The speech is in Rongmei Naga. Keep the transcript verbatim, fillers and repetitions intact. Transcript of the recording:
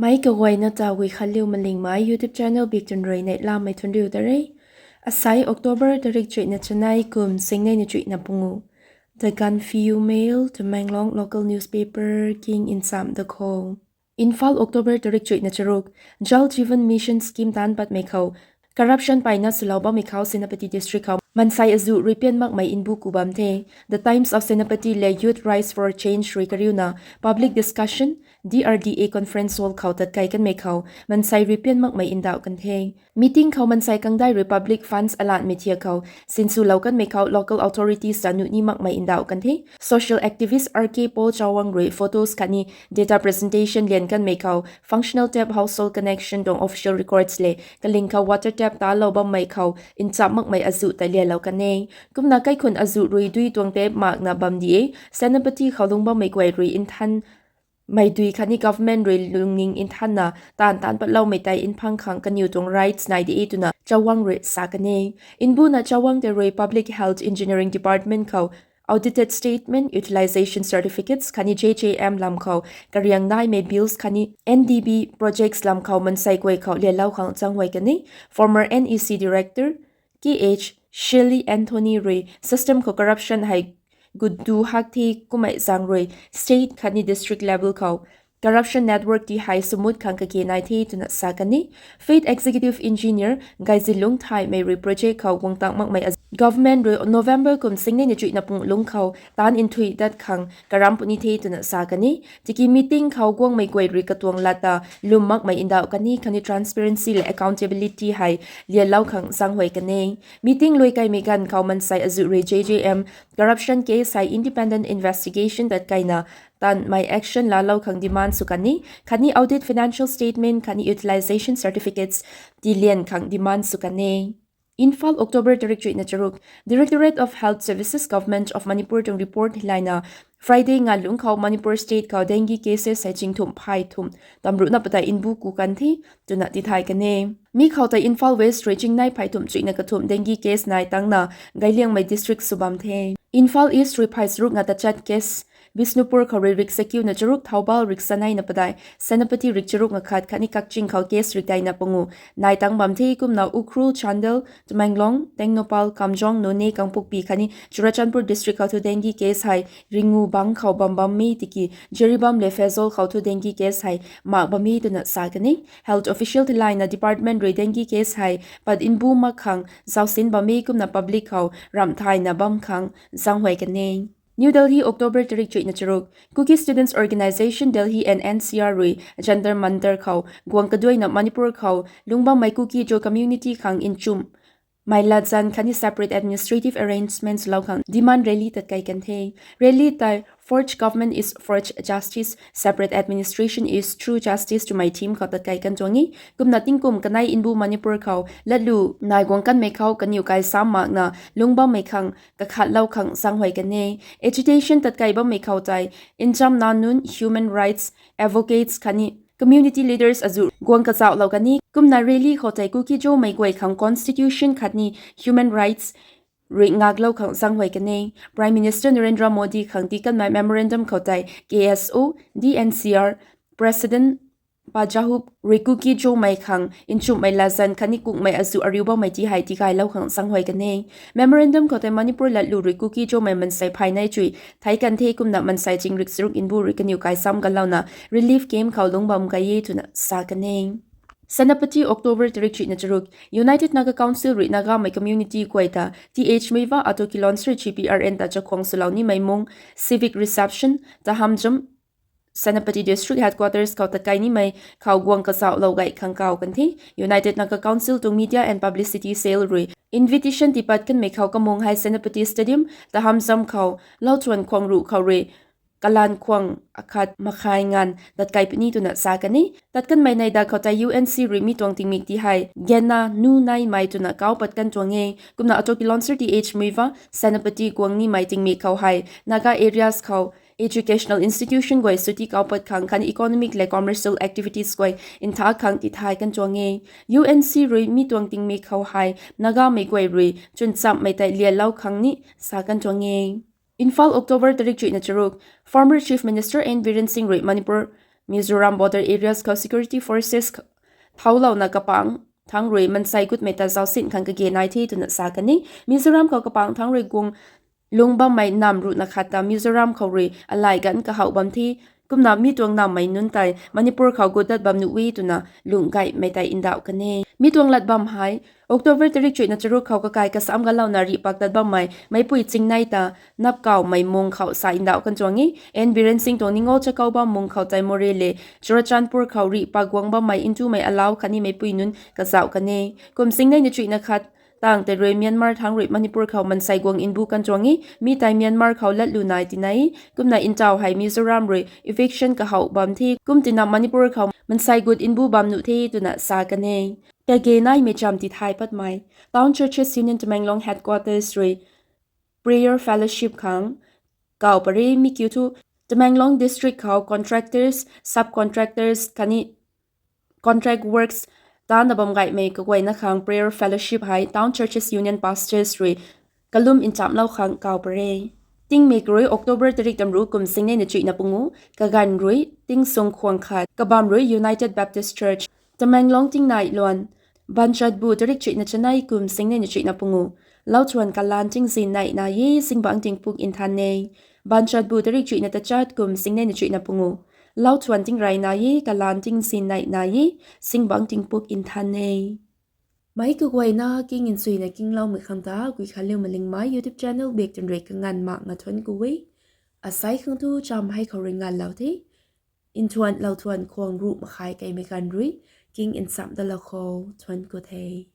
Mei kaguayna ta Guikhanliu Malingmei YouTube channel bik tun rui neihlamei thunriu ta re. Asai October tarik chuihna chanei kum singnei na chuihna pungu. The Gaanphiu Mail, Tamenglong local newspaper king ncham da kho. Imphal, October tarik chuihna charuk. Jal Jeevan Mission scheme taanc patmei khou corruption payna swlou bammei khou Senapati district khou mansei azuh rui pian makmei nbu ku bam the. The Times of Senapati le Youth Rise for Change rui kariuna public discussion D R D A conference hall khou tatkai kanmei khou mansei rui pian makmei ndauh kan the. Meeting khou mansei kangdai rui public funds alanmei thiak khou sinswlou kanmei khou local authorities ta nuh ni makmei ndauh kan the. Social activist R K Paul Chawang rui photos khatni data presentation lian kanmei khou functional tap, household connection tuang official records le kaling khou water tap talou bammei khou nchap makmei azuh ta lialou kan e. Kumna kaikhun azuh rui dui tuang tap makna bam di e. Senapati khou lungc bammei guay rui nthan mei dui khatni government rui lungning nthanna taanv taanc patloumei tei nphang khang kaniw tuang rights nai di e twna Chawang rui sa kan e. Nbuna Chawang tei rui Public Health Engineering Department khou audited statement, utilization certificates khatni J J M lam khou kariang naimei bills khatni N D B projects lam khou mansei guay khou lialou khang zaenghuay kan e. Former N E C director K H Shirley Anthony rui system khou corruption hei gut du hak the, kummei zaeng rui state khatni district level khou corruption network ti hei sumut khang kage nai the twna sa kan e. Faith Executive Engineer Gaizilung Thaimei rui project khou guang tang makmei azuh government rui November kum singnei na chuihna pung lungc khou taanv nthui dat khang karam puni the twna sa kan e. Tiki meeting khou guangmei guay rui katuang lat ta lwm makmei ndauh kan e khatni transparency le accountability hei lialou khang zaenghuay kan e. Meeting lui kaimei ganv khou mansei azuh rui J J M corruption case hei independent investigation tatkaina taanvmei action laalou khang demand sw kan e khatni audit financial statement khatni utilization certificates tilian khang demand sw kan e. Imphal, October tarik chuihna charuk. Directorate of Health Services, Government of Manipur tuang report hilaina Friday nganv lungc khou Manipur state khou dengue cases hei chingthumh phay thumh tamruhna padeih nbu ku kan the twna tithay kan e. Mi khou tei Imphal West rui chingnei phay thumh chuihna kathumh dengue case nai tangna gayliangmei district sw bam the. Imphal East rui phay charuk na tachat case, Bishnupur khou rui rik sakiuna charuk, Thoubal rik saneina padeih, Senapati rik charuk na khat khatni Kakching khou case rik daina pangu nai tang bam the. Kumna Ukhrul, Chandel, Tamenglong, Tengnoupal, Kamjong, Noney, Kangpokpi khatni Churachandpur district khou thu dengue case hei ringu bang khou bam bam e tiki Jiribam le Pherzawl khou thu dengue case hei mak bam e twna sa kan e. Health official tilaina department rui dengue case hei pat nbu mak khang zausin bam e kumna public khou ramh thayna bam khang zaenghuay kan e. New Delhi, October tarik chuihna charuk. Kuki Students Organisation Delhi and N C R rui Jantar Mantar khou guang kaduaina Manipur khou lungc bammei Kuki-Zo community khang nchumhmei latzan khatni separate administrative arrangements lou khang demand rally tatkai kan the. Rally tei Forged government is forged justice, separate administration is true justice twmei theme khou tatkai kan tuang e. Kumna tingkum kanei nbu Manipur khou latlu nai guang kanmei khou kaniw kai sam makna lungc bammei khang kakhatlou khang zaenghuay kan e. Agitation tatkai bammei khou tei nchamna nunc, human rights advocates khatni community leaders azuh guang kazauhlou kan e. Kumna rally khou tei Kuki-Zomei guay khang constitution khatni human rights rui ngaklou khang zaenghuay kan e. Prime Minister Narendra Modi khang tii kanmei memorandum khou tei K S O, D N C R President Pajahup rui Kuki-Zomei khang nchumhmei latzan khatni kukmei azuh ariu bammei ti hei tigaylou khang zaenghuay kan e. Memorandum khou tei Manipur latlu rui Kuki-Zomei mansei phay nei chui theic kan the kumna mansei chingrik charuk nbu rui kaniw kai sam kanlouna relief camp khou lungc bam kai e twna sa kan e. Senapati, October tarik chuihna charuk. United Naga Council rui Nagamei community guay ta Th Muivah Ato Kilonser G P R N ta chakhwang swlou nimei mung civic reception Tahamjam, Senapati District Headquarters khou tatkai nimei khou guang kazauhlou gay khang kaw kan the. United Naga Council tuang Media and Publicity Cell rui invitation tiipat kanmei khou kamung hei Senapati Stadium Tahamjam khou lauchuan khwang ruh khou rui kalan khwang akhat makhai nganv tatkai puni twna sa kan e. Tat kanmei neihda khou tei U N C rui mi tuang tingmik ti hei genna nu neimei twna kauc pat kan tuang e. Kumna Ato Kilonser Th Muivah Senapati guang nimei tingmik khou hei Naga areas khou educational institution guay suti kauc pat khang khatni economic le commercial activities guay ntha khang tithay kan tuang e. U N C rui mi tuang tingmik khou hei Nagamei guay rui chwnchamhmei tei lialou khang ni sa kan tuang e. Imphal, October tarik chuihna charuk. Former Chief Minister N Biren Singh rui Manipur Mizoram border areas khou security forces thoulouna kapangc thangc rui mansei gutmei ta zaucsin khang kage nai the twna sa kan e. Mizoram khou kapangc thangc rui guang lung bammei namv ruhna khat ta Mizoram khou rui alai ganv kahouh bam the. Kumna mi tuang nammei nunc tei Manipur khou gut dat bam nuh e twna lung gaymei tei ndauh kan e. Mi tuang lat bam hei October tarik chuihna charuk khou kakai kasam galouna rihpak tat bammei meicpui Chingnei ta napkawmei mung khou sa ndauh kan tuang e. N Biren Singh tuang ningo chakou bam mung khou tei Moreh le Churachandpur khou rihpak guang bammei ntumei alau khatni meicpui nunc kazauh kan e. Kum singnei na chuihna khat tang tei rui Myanmar thangc rui Manipur khou mansei guang mbu kan tuang e. Mi tei Myanmar khou latlu nai tina e. Kumna ntaw hei Mizoram rui eviction kahouh bam the. Kum tina Manipur khou mansei gut mbu bam nuh the twna sa kan e. Kage naimei cham tithay patmei Town Churches Union Tamenglong headquarters rui prayer fellowship khang kaw pare. Mi kiu thu Tamenglong district khou contractors, subcontractors khatni contract works tana bam gaymei kaguayna khang prayer fellowship hei Town Churches Union pastors rui kalum nchamlou khang kaw pare. Tingmik rui October tarik tamru kum singnei na chuihna pungu, kaganv rui tingsung khwang khat, kabam rui United Baptist Church Tamenglong tingnai luan. Banchatbu tarik chuihna chanei kum singnei na chuihna pungu, lauthuan kalan tingzin neihna e, zingbangc tingpuk nthan e. Banchatbu tarik chuihna tachat kum singnei na chuihna pungu, lauthuan tingrayna e, kalan tingzin neihna e, zingbangc tingpuk nthan e. Meic kaguayna king nchuina kingloumei khang ta Guikhanliu Malingmei YouTube channel bak tan rui kanganv mak nga thuanc ku e. Asei khang thu cham hei khou rui nganvlou the. Nthuan lauthuan khwang ruh makhai keimei ganv rui king nchamc dalou khou thuanc ku the.